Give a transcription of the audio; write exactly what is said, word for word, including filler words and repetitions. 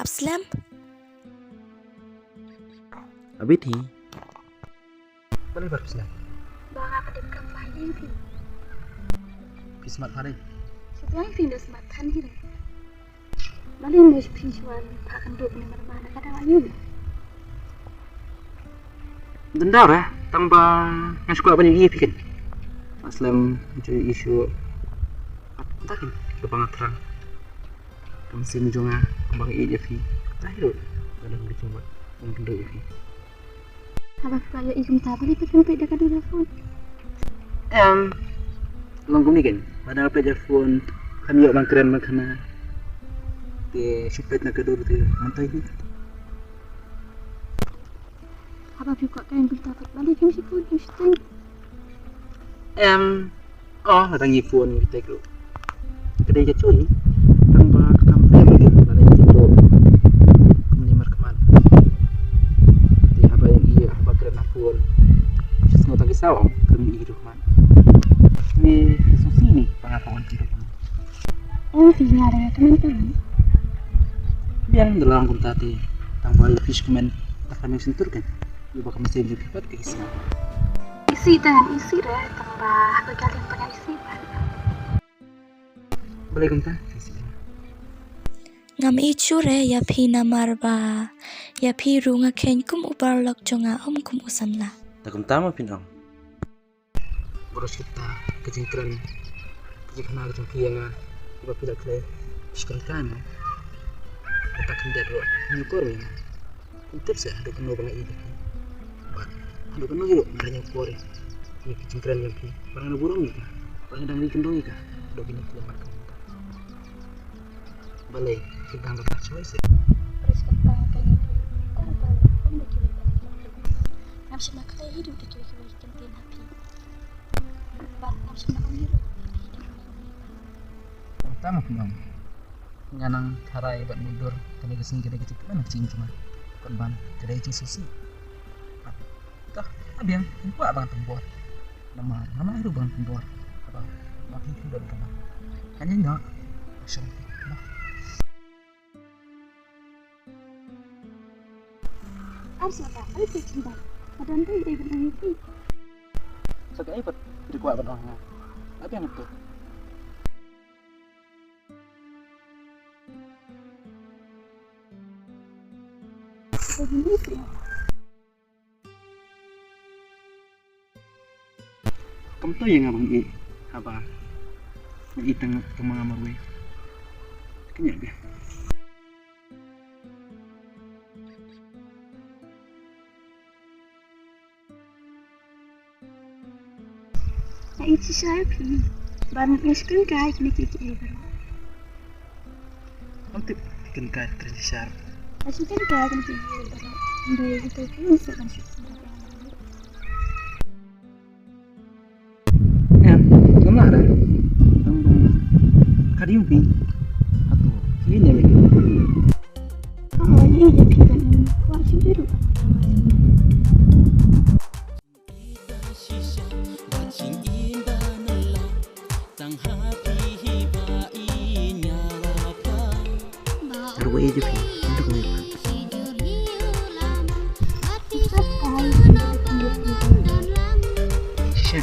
Ap slem. Abit hi. Balei bar phi slem? Ba nga ka dep kam ba ïing phi. Phi smat pha dei. Shu biang phi da smat than hi dei. Balei mo phi shuwa pha kan duk ni mar ma na ka dang ayu. Dendar eh, tang ba nga shu kwah ban ïohi ïa phi kan. Ap slem, ju ïohi shuh. Ap ta kan, ka ba nga thrang. Kam sim jong nga, ba nga ïeit ïa phi. Tahi ruh, nga dang kynduh ïa phi. Haba phi kwah ïohi kumta, balei phi kynpeit da ka dur phone? Em, long kumne kan, ba dang peit da phone, kham ïoh ban kren ban khana. Te shu peit na ka dur te, mynta hi. Haba phi kwah kren kumta, balei phim shu phone, phim shu teng? Em, Oh, la dang ïa phone ïa kata ruh. Ka dei ka chui. Tang ba ka kam phi ïa ka la dang ïa phone. Kumne mar khmat. Te haba ïa haba kren na phone. Shisngo tang ki saw ong kren ïa ruh khmat. Ni susi ni panga ka wan ki ruh. Oh, phi nga da ka man tang. Biang da long kumta te. Tang ba ïa phi shu kmen. Ta ka men sentur kan. Ïa ba ka mesen ïa phi pat ka isi. Isi dan isi re tang ba haba ka dang panga isi. Balei kumta? Ngam ïeit shuh re ïa phi namar ba ïa phi ruh nga kheiñ kum u paralok jong nga, ym kum u samla. Te kumta ma phin ong. Baroh shi katta ka jingkren, ka jingkhana ka jong phi ïa nga, ba phi la khlei, phi kren kai mo. Kata khyndiat ruh, ñiewkor ïa nga. Ym tip seh haduh kano ba nga ïeit ïa phi. Bad haduh kano ruh nga dang ñiewkor ïa ki jingkren jong phi. Bad nga dang burom ïa ka. Bad nga dang ri kyndong ïa ka. Haduh kine ki lamar ka mynta. Balei phi dang da choice seh? Ngam shym la khlei hi ruh da kiwei kiwei ki ktien ha phi. Bad ngam shym la ong hi ruh. Tang ma phi ong. Nga nang tharai bad mutdur kane ka sngi ka dei ka jingkmen ka jingim jong nga. Kynban ka dei ka jingsngewsih. Tah, abiang, nga kwah ban pynbor. Namar, namar ruh ban pynbor. Haba ma phi phi don kynban. Kan ïa nga. Shong. Ar sngewthuh, ai phi kynban. Ka don dei dei ban ong ïa phi. Sa kaei pat phi kwah ban ong ha nga. Abiang to. Kumta ïa nga ban ïeit haba nga ïeit tang tang ma nga marwei. Kynjah bha. Nga ïeit shisha ïa phi. Ban ïa shim kai kine ki ki baroh. Ym tip kine ki kren shisha. Nga shim kai kine ki baroh. Ynda ïa kita ki sa ban shim. Em, ngam lah da. Tang ba ka dei phi. Hato ki ne lagi. Oh, ïa ïa phi kan. Kwah shim dei ruh. Arwah ïa jong phi, ynda kumne. Shisha.